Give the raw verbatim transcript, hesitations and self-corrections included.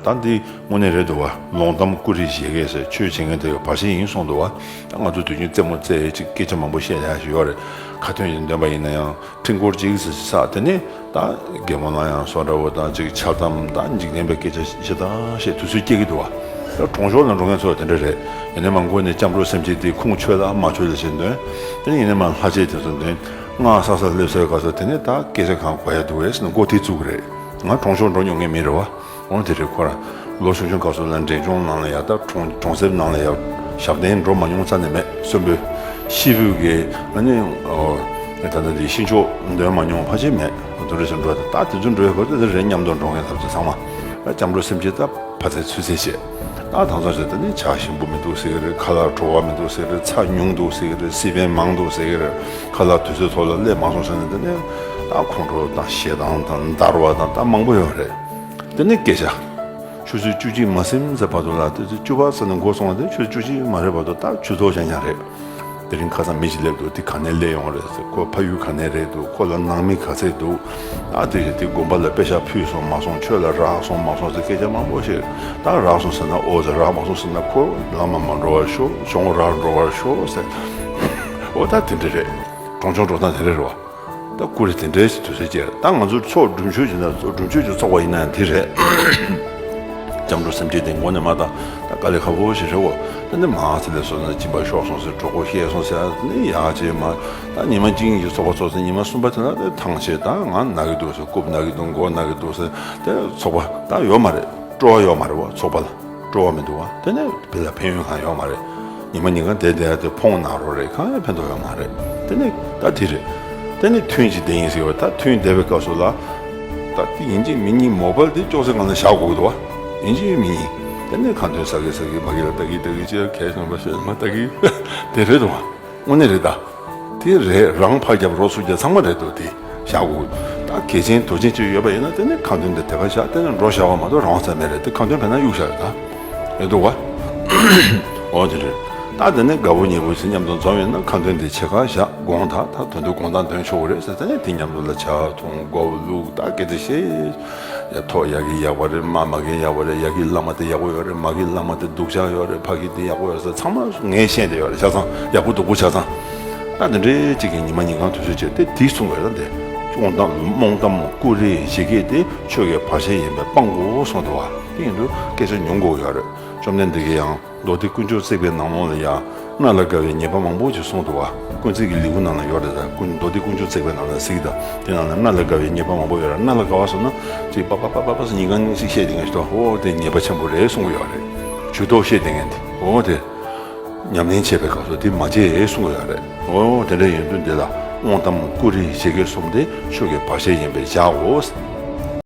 ད་འདི་དངོས་གནས་རེད་འདུག་བ། ལོང་གཏམ་ཀུ་རེ་བཞད་གད་ཟེར། ཆོས་བྱེད་མཁན་དེ་བར་ཆད་ཡིན་གསུངས་འདུག་བ། ད་ང་ཚོ་དུས་རྒྱུན་རྩེད་མོ་རྩེ་ཅིག་སྐད་ཆ་མང་པོ་བཤད་ཡ་ཞིག་ཡོད་རེད། ཁ་ཏོན་ཡིན་འདོན་པ་ཡིན་ན་ཡང་ཕྲེང་སྐོར་གཅིག་ཙམ་ཞིག་བསགས། དེ་ནས་ད་རྒན་མོ་ལ་ཡང་སོ་འདྲ་བོ་དང་ཅིག་འཆལ་གཏམ་དང་འཇིག་རྟེན་པའི་སྐད་ཆ་ཞེ་དྲག་བཤད་དུས་ཚོད་སྐྱེལ་གྱི་འདུག་བ། ད་གྲོང་ཆོག་ལ་འགྲོ་མཁན་ཚོ་དེ་འདྲ་རེད། ཡིན་ནའི་མ་མགོ་ནས་སྐྱབས་འགྲོ་སེམས་བསྐྱེད་དེ་ཁུངས་ཆོད་ལ་མ་ཆོད་ལ་བྱེད་འདོན། དེ་ནས་ཡིན་ནའི་མ་ལྷ་ཆས་དེ་ཚོ་འདོན། སྔགས་བསགས་ས་སླེབས་སའི་སྐབས་སུ་དེ་ནས་ད་སྐད་ཆ་གང་གོ་ཡ་འདུག་བས་ཟེར་ནས་མགོ་དེ་བཙུགས་གི་རེད། ང་གྲོང་ཆོག་འགྲོ་མྱོང་མཁན་མི་རེད་བ། འོ་དེ་རེད། ཁོ་རང་ལོ་ཆུང་ཆུང་སྐབས་སུ་ལ་འབྲས་ལྗོངས་ནང་ལ་ཡ་ད་གྲོང་གྲོང་གསེབ་ནང་ལ་ཡ་ཞབས་བརྟན་འགྲོ་མ་མྱོང་རྩ་ནས་མེད། གསོན་པོའི་ཤི་བོའི་གི་ཨ་ནི་ཨོ་ད་ལྟ་འདི་ཤིང་ཆོག་འདོན་མ་མྱོང་ཕལ་ཆེར་མེད། དེ་འདྲ་ཞིག་འགྲོ་ད་ད་དེ་ཚོ་འགྲོ་ཡ་གོ་ད་དེ་རེད། མཉམ་དུ་འགྲོ་མཁན་ཚོ་ཚང་མ་སྐྱབས་འགྲོ་སེམས་བསྐྱེད་ད་ཕ་ཚའི་ཚུལ་ཚད་བྱས། ད་དང་ཚོ་བྱས་ད་ནི་ཇ་ཞིམ་པོ་མི་འདུག་ཟེར་གི་རེད། ཁ་ལག་བྲོ་བ་མི་འདུག་ཟེར་གི་རེད། ཚྭ་ཉུང་འདུག་ཟེར་གི་རེད། སི་པན་མང་འདུག་ཟེར་གི་རེད། ཁ་ལག་དུས་ཚོད་ཐོག་ལ་སླེབས་མ་སོང་ཟེར་ནས་ད་ནི་ད་ཁོང་ཁྲོ་དང་ཞེ་སྡང་དང་འདར་བ་དང་ད་མང་པོ་ཡོད་རེད། དེ་ནས་སྐད་ཆ། ཆུ་ཚོད་བཅུ་གཅིག་མ་ཟིན་ཙམ་བར་དུ་ལ་དེ་ཚོ་བཅུ་པ་ཙམ་ནས་འགོ་སོང་བ་དེ་ཆུ་ཚོད་བཅུ་གཅིག་མ་རེད་བར་དུ་ད་ཆུ་ཐོག་ཆ་ཉག་རེད། དེ་རིང་ཁ་སང་མི་ཞིག་སླེབས་འདུག་དེ་ག་ནས་སླེབས་ཡོང་རེད་ཟེར། ཁོ་ཕ་ཡུལ་ག་ནས་རེད་འདུག་ཁོ་ལ་ནང་མི་ག་ཚད་འདུག་ཨ་དེ་རེད། དེ་དགོན་པ་ལ་པེ་ཤག་ཕུལ་སོང་མ་སོང་། ཆོས་ལ་རག་སོང་མ་སོང་ཟེར་སྐད་ཆ་མང་པོ་ཞིག་ད་རག་སོང་ཟེར་ན་ཨོ་ཟེར། རག་མ་སོང་ཟེར་ན་ཁོ་ལམ་མ་མ་འགྲོ་བར་ཤོག་གཞུང་རག་འགྲོ་བར་ཤོག་ཟེར། ཨོ་ད་དེ་འདྲ་རེད། གྲོང་ཆོག་འགྲོ་སྟངས་དེ་འདྲ་རེད་བ། ད་ཀུ་རེ་དེ་འདྲའི་དུས་ཚོད་ཅིག་ད་ང་ཚོ་ཚོགས་སྒྲུབ་མཆོད་ཅིག་ན་སྒྲུབ་མཆོད་ཅིག་ཚོགས་པ་ཡིན་ན་ཡང་དེ་རེད། སྐྱབས་འགྲོ་སེམས་བསྐྱེད་དེ་མགོ་ནས་མར་ད་ད་དཀའ་ལས་ཁག་པོ་ཞིག་རེད་བ། ད་ནི་མ་ཚེ་ལས་སོ་ན་སྦྱིན་པ་ཤོར་སོང་ཟེར། གྲོགས་པོ་ཤེས་སོང་ཟེར། ནི་ཡག་ཅེས་མ་ད་ཉི་མ་གཅིག་གཉིས་ཀྱི་ཚོགས་པ་ཚོགས་ཟེར། ཉི་མ་གསུམ་པ་དེ་ལ་དེ་ཐང་ཆད། ད་ང་ན་གི་འདུག་ཟེར། རྐུབ་ན་གི་འདུག་མགོ་ན་གི་འདུག་ཟེར། དེ་ཚོགས་པ་ད་ཡོད་མ་རེད། སྤྲོ་བ་ཡོད་མ་རེད་བ། ཚོགས་པ་ལ་སྤྲོ་བ་མི་འདུག་བ། དེ་ནས་དེ་ལ་ཕན་ཡོན་གང་ཡོད་མ་རེད། ཉི་མ་ཉིན་གང་བསྡད་བསྡད་ཡ་དེ་ཕོངས་ན་རོ་རེད། གང་ཡང་ཕན་ཐོགས་ཡོད་མ་རེད། དེ་ནས་ད་དེ་རེད། དེ་ནས་ཐུན་གཅིག་བསྡད་ཡིན་ཟེར་བ། ད་ཐུན་བསྡད་པའི་སྐབས་སུ་ལ་ད་དེ་ཡིན་གཅིག་མིན་གཉིས་མོ་བལ་དེ་ཅོག་ཙེ་སྒང་ལ་བཞག་དགོས་ཀྱི་འདུག་བ། ཡིན་གཅིག་མིན་གཉིས། དེ་ནས་ཁ་འདོན་ས་གི་ས་གི་མ་གི་ལ་ད་གི་ད་གི་ཅེས་གལ་སོང་བ་ཞེས་མ་ད་གི་དེ་རེད་འདུག་བ། དངོས་གནས་རེད་ད། དེ་རེད། རང་ཕར་རྒྱབ་རོགས་ཚུར་རྒྱབ་ཚང་མ་རེད་འདུག་དེ་བཞག་དགོས། ད་གལ་ཆེན་དོན་ཆེན་ཅིག་ཡོད་པ་ཡིན་ན་དེ་ནི་ཁ་འདོན་དེ་དེ་ག་བཞག་དེ་ནི་འགྲོ་བཞག་པ་མ་གཏོགས་རང་ས་མེད་རེད། དེ་ཁ་འདོན་བས་ན་གཡུག་བཞག་རེད་ད། ཡོད་འདུག་བ། འོ་དེ་རེད། ད་དེ་ནི་དགའ་བོ་ཉེ་བོ་ཞིག་མཉམ་དུ་འཛོམས་ཡོད་ན་ཁ་འདོན་དེ་ཕྱེད་ཀ་བཞག་དགོངས་དག་ད་དོན་དུ་དགོངས་དག་འདོན་ཆོག་གི་རེད་ཟེར། དེ་ནི་དེ་མཉམ་དུ་ལ་ཇ་འཐུང་སྒོ་བླུག་ད་སྐད་ཆ་བཤད། ཡ་ཐོག་ཡ་གི་ཡག་པ་རེད། མ་མ་གི་ཡག་པ་རེད། ཡ་གི་བླ་མ་དེ་ཡག་པོ་ཡོད་རེད། མ་གི་བླ་མ་དེ་སྡུག་ཅག་ཡོད་རེད། ཕ་གི་དེ་ཡག་པོ་ཡོད་རེད་ཟེར། ཚང་མ་ངས་ཤེས་དེ་ཡོད་རེད། ཆ་ཚང་ཡག་པོ་སྡུག་པོ་ཆ་ཚང་། ད་དེ་འདྲའི་གཅིག་གི་ཉི་མ་ཉིན་གང་དུས་ཚོད་བྱས་ཏེ་དེ་གསུང་བས་ད་དེ། སྤོང་གཏམ་རྨོངས་གཏམ་ཀུ་རེ་བཞད་གད་དེ་ཆོས་ཀྱི་བར་ཆད་ཡིན་པས་སྤང་དགོས་གསུངས་འདུག་བ། དེ་ཡིན་དུས་སྐད་ཆ་ཉུང་དགོས་ཡོད་རེད། བཅོམ་ལྡན་འདས་ཀྱིས་ཡང་མདོ་སྡེ་དཀོན་མཆོག་བརྩེགས་པའི་ནང་ལོགས་ལ་ཡང་། མནའ་ལ་དགའ་བའི་ཉེས་པ་མང་པོ་ཅིག་གསུངས་འདུག་བ། དཀོན་བརྩེགས་ཀྱི་ལེའུ་ནང་ལ་ཡོད་རེད་ད། ཀུན་མདོ་སྡེ་དཀོན་མཆོག་བརྩེགས་པའི་ནང་ལ་གཟིགས་དང་། དེ་ནང་ལ་མནའ་ལ་དགའ་བའི་ཉེས་པ་མང་པོ་ཡོད་རེད། མནའ་ལ་དགའ་བ་སོགས་ན་ཅིག་པ་པ་པ་པ་པ་སོགས་ཉིན་གང་ཞིག་བཤད་དེ་ངས་ཞུ་དོ། འོ་དེ་ཉེས་པ་ཆེན་པོ་རེད་གསུང་གི་ཡོད་རེད། ཇུས་གཏོགས་བཤད་དེ་ངས་འདི་འོ་དེ། ཉམས་ལེན་བྱེད་པའི་སྐབས་སུ་དེ་མ་བྱེད་གསུང་གི་ཡོད་རེད། འོ་དེ་འདྲ་ཡིན་དུས་འདི་ལ་རྨོངས་གཏམ་ཀུ་རེ་བཞད་གད་གསུམ་དེ་ཆོས་ཀྱི་བར་ཆད་ཡིན་པས་བཞག་གོ།